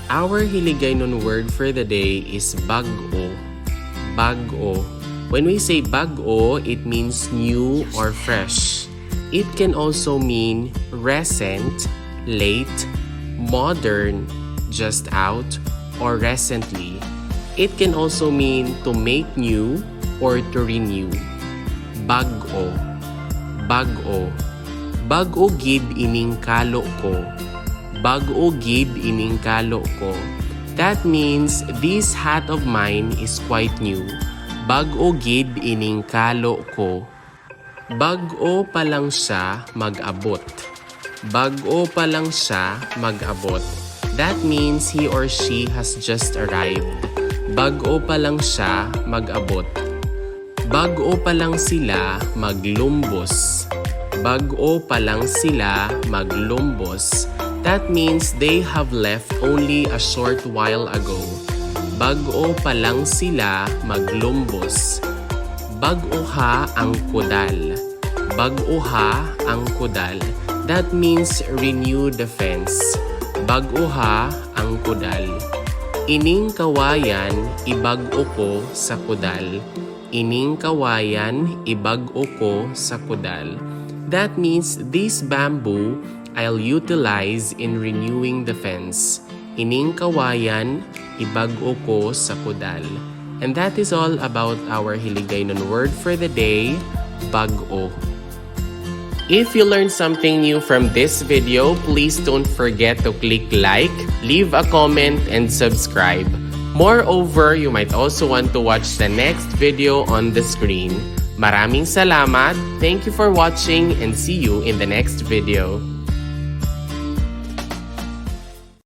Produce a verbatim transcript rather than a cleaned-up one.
Our Hiligaynon word for the day is bag-o. Bag-o. When we say bag-o, it means new or fresh. It can also mean recent, late, modern, just out, or recently. It can also mean to make new or to renew. Bag-o. Bag-o. Bag-o gid ining kalo ko. Bag-o gid ining kalo ko. That means this hat of mine is quite new. Bag-o gid ining kalo ko. Bag-o pa lang siya mag-abot. Bag-o pa lang siya mag-abot. That means he or she has just arrived. Bag-o pa lang siya mag-abot. Bag-o pa lang sila maglumbos. Bag-o pa lang sila maglumbos. That means they have left only a short while ago. Bag-o pa lang sila maglumbos. Bag-o ha ang kudal. Bag-o ha ang kudal. That means renew the fence. Bag-o ha ang kudal. Ining kawayan ibag-o ko sa kudal. Ining kawayan ibag-o ko sa kudal. That means this bamboo I'll utilize in renewing the fence. Ining kawayan ibag-o ko sa kudal. And that is all about our Hiligaynon word for the day, bag-o. If you learned something new from this video, please don't forget to click like, leave a comment, and subscribe. Moreover, you might also want to watch the next video on the screen. Maraming salamat, thank you for watching, and see you in the next video.